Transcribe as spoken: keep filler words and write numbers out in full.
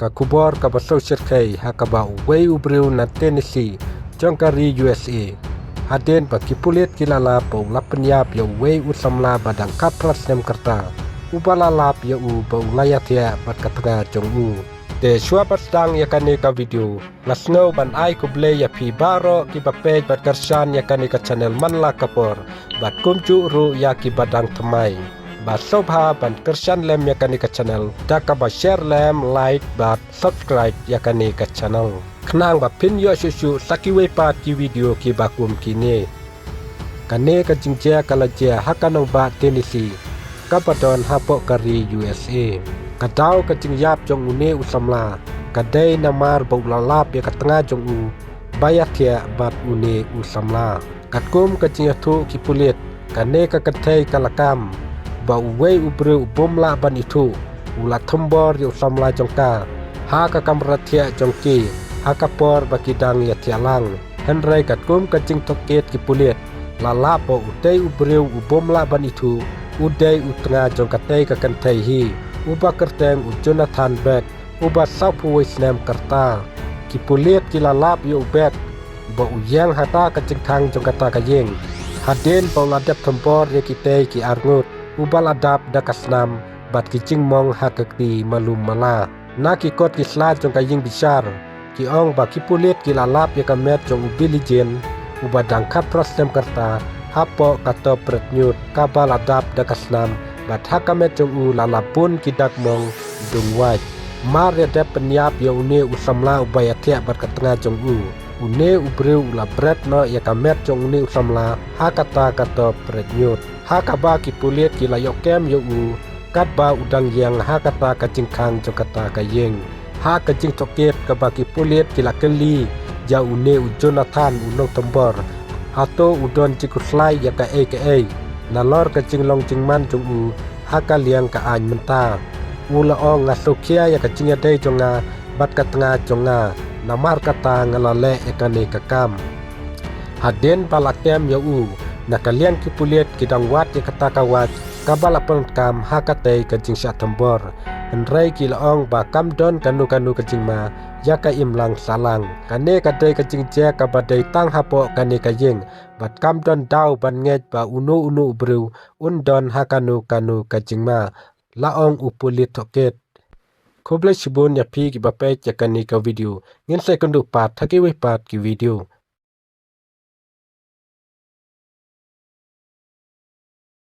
Ka khubor kaba sngewsyrkhei ha kaba uwei u briew na Tennessee jong ka ri U S A, hadien ba ki pulit ki la lap ba u la pynïap ïa uwei u samla ba dang khatphra snem ka rta, uba la lap ïa u ba u la ïathiah bad ka tnga jong u. Te shuwa ban sdang ïa kane ka video, nga sngew ban ai khublei ïa phi baroh kiba peit bad kyrshan ïa kane ka channel man la ka por, bad kumjuh ruh ïa kiba dang thymmai. Bad sngewbha ban kyrshan lem ïa kane ka channel da kaba share lem, like bad subscribe ïa kane ka channel, khnang ba phin ïoh shuh shuh sa kiwei pat ki video kiba kum kine. Kane ka jingjia ka la jia ha ka nongbah Tennessee, kaba don hapoh ka ri U S A. Ka daw ka jingïap jong une u samla ka dei namar ba u la lap ïa ka tnga jong u ba ïathiah bad une u samla. Katkum ka jingïathuh ki pulit, kane ka kynthei ka la kam ba uwei u briew u bym lah ban ithuh u la thombor ïa u samla jong ka ha ka kamra thiah jong ki ha ka por ba ki dang ïathiah lang. Hynrei katkum ka jingtohkit ki pulit, la lap ba utei u briew u bym lah ban ithuh u dei u tnga jong katei ka kynthei hi, uba kyrteng u Jonathan Beck, uba sawphew wei snem ka rta. Ki pulit ki la lap ïa u Beck ba u ïeng hata ka jingkhang jong kata ka ïing, hadien ba u la dep thombor ïa kitei ki arngut, uba la dap da ka snam bad ki jingmong ha ka kti malu mala. Na ki kot ki sla jong ka ïingbishar, ki ong ba ki pulit ki la lap ïa ka met jong u Billy Jean, uba dang khatphra snem ka rta, hapoh ka top bret ñiut kaba la dap da ka snam, bad ha ka met jong u la la bun ki dak mong dung wait. Mar ïa dep pynïap ïa une u samla uba ïathiah bad ka tnga jong u, une u briew u la bret noh ïa ka met jong une u samla ha kata ka top bret ñiut, ha kaba ki pulit ki la ïoh kem ïa u katba u dang ïeng ha kata ka jingkhang jong kata ka ïing. Ha ka jingtohkit kaba ki pulit ki la kylli ïa une u Jonathan u nongthombor, hato u don jingkhuslai ïa kaei kaei nalor ka jinglong jingman jong u ha ka liang ka aiñ mynta. U la ong, nga sngewkhia ïa ka jingïadei jong nga bad ka tnga jong nga, namar kata nga la leh ïa kane ka kam. Hadien ba la kem ïa u, na ka liang ki pulit ki dang wad ïa kata ka wait kaba la pyndonkam ha katei ka jingshah thombor. Hynrei ki la ong ba kam don kano kano ka jingma ïa ka imlang sahlang. Kane ka dei ka jingjia kaba dei tang hapoh kane ka ïing, bad kam don daw ban ngeit ba uno uno u briew un don ha kano kano ka jingma, la ong u pulit tohkit. Khublei shibun ïa phi kiba peit ïa kane ka video. Ngin sa ïakynduh pat ha kiwei pat ki video.